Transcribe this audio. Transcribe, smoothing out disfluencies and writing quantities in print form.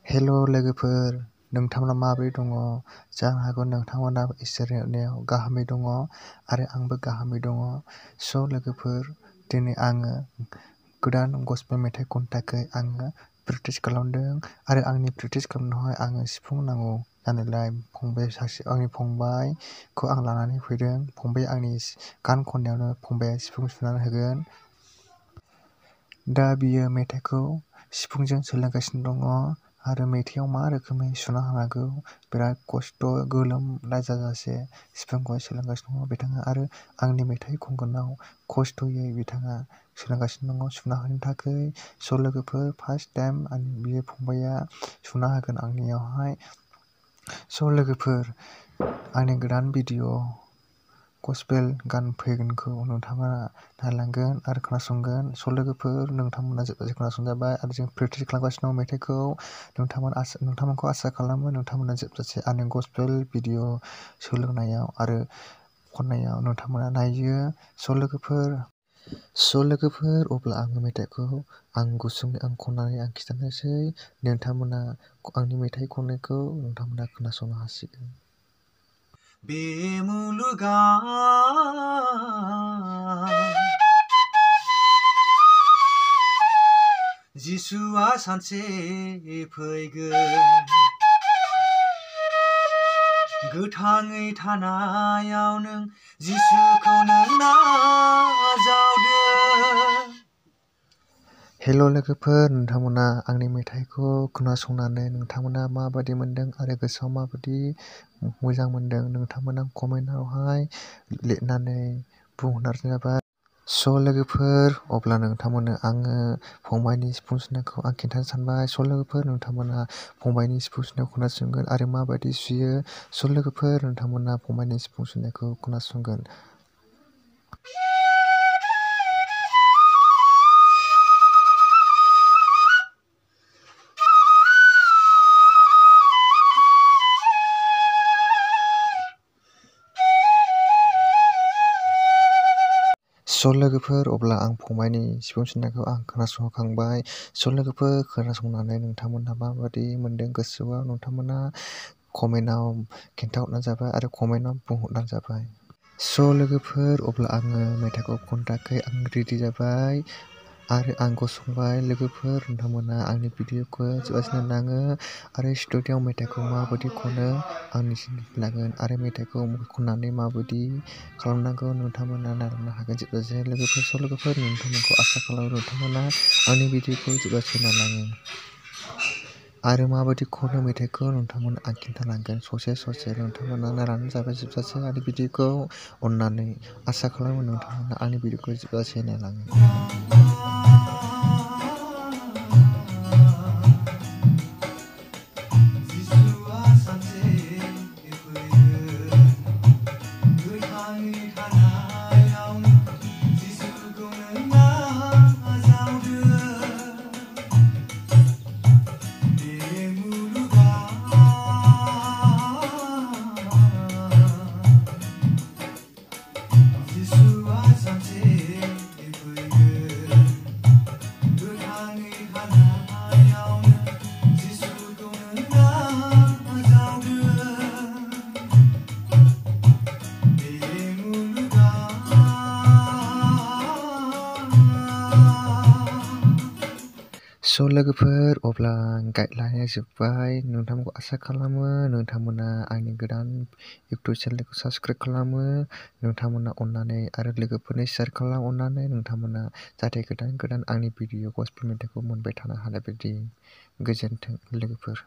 हेल' लोगोफोर, नोंथांमोना माबोरै दङ? जानो हागौ नोंथांमोना इसोरनि अननायाव गाहामै दङ आरो आंबो गाहामै दङ। लोगोफोर, दिनै आङो गोदान गस्पेल मेथाइ खननो थाखाय आङो प्रेक्टिस खालामदों आरो आंनि प्रेक्टिस खालामनायावहाय आङो सिफुं नांगौ जानायलाय आंनि फंबायखौ आं लानानै फैदों। फंबाया आंनि गान खननायावनो फंबाया सिफुं सुनानै होगोन। दा बियो मेथाइखौ सिफुंजों सोलोंगासिनो दङ आरो मेथाइआव मा रोखोमै सुना होनांगौ बिराद खस्थ' गोलोमनाय जाजासे सिफुंखौहाय सोलोंगासिनो दङ बिथाङा आरो आंनि मेथाइ खनगोनाव खस्थ'यै बिथाङा सोलोंगासिनो दङ सुना होनो थाखाय। लोगोफोर, फार्स्ट टाइम बियो फंबाया सुना होगोन आंनियावहाय। लोगोफोर, आंनि गोदान भिडिअ गस्पेल गान फैगोनखौ नोंथांमोना नायलांगोन आरो खोनासंगोन। लोगोफोर, नोंथांमोना जोबजासे खोनासंजाबाय आरो जों प्रेक्टिस खालामगासिनो दं मेथाइखौ। नोंथांमोनखौ आसा खालामो नोंथांमोना जोबजासे आंनि गस्पेल भिडिअ सोलोंनायाव आरो खननायाव नोंथांमोना नायो। लोगोफोर, अब्ला आङो मेथाइखौ गुसुङै खननानै खिन्थानोसै। नोंथांमोना आंनि मेथाइ खननायखौ नोंथांमोना खोनासंनो हासिगोन। बे मुलुगाव जिसुआ सानसे फैगोन, गोथाङै थानायाव नों जिसुखौ नों नाजावदो। हेल' लोगोफोर, नोंथांमोना आंनि मेथाइखौ खोनासंनानै नोंथांमोना माबायदि मोनदों आरो गोसोआव माबायदि मोजां मोनदों नोंथांमोना कमेन्टआवहाय लिरनानै बुंहरनाय जाबाय। लोगोफोर, अब्ला नोंथांमोननो आङो फंबायनि सिफुं सुनायखौ खिन्थानो सानबाय। लोगोफोर, नोंथांमोना फंबायनि सिफुं सुनायखौ खोनासंगोन आरो माबायदि सुयो। लोगोफोर, नोंथांमोना फंबायनि सिफुं सुनायखौ खोनासंगोन। लोगोफोर, अब्ला आं फंबायनि सिफुं सुनायखौ खोनासंखांबाय। लोगोफोर, खोनासंनानै नोंथांमोना माबायदि मोनदों गोसोआव नोंथांमोना कमेन्टआव खिन्थाहरनाय जाबाय आरो कमेन्टआव बुंहरनाय जाबाय। लोगोफोर, अब्ला आङो मेथाइखौ खननो थाखाय रेडि जाबाय आरो आं गसंबाय। लोगोफोर, नोंथांमोना आंनि भिडिअखौ जोबजासे नायलाङो आरो स्टुडिय'आव मेथाइखौ माबायदि खनो आंनिसिम लागोन आरो मेथाइखौ खननानै माबायदि खालामनांगौ नोंथांमोना नायलांनो हागोन जोबजासे। लोगोफोर, नोंथांमोनखौ आसा खालामो नोंथांमोना आंनि भिडिअखौ जोबजासे नायलाङो आरो माबायदि खनो मेथाइखौ नोंथांमोना खिन्थालांगोन ससे नोंथांमोना नायलांनो जाबाय जोबजासे आंनि भिडिअखौ अननानै। आसा खालामो नोंथांमोना आंनि भिडिअखौ जोबजासे नायलाङो। लोगोफोर, अब्ला गाइड लानाया जोब्बाय। नोंथांमोनखौ आसा खालामो नोंथांमोना आंनि गोदान इउटुब चेनेलखौ साबस्क्राइब खालामो। नोंथांमोना अननानै आरो लोगोफोरनो शेयार खालाम अननानै नोंथांमोना जाहाथे गोदान आंनि भिडिअ गस्पेल मेथाइखौ मोनबाय थानो हानाय बायदि। गोजोन्थों लोगोफोर।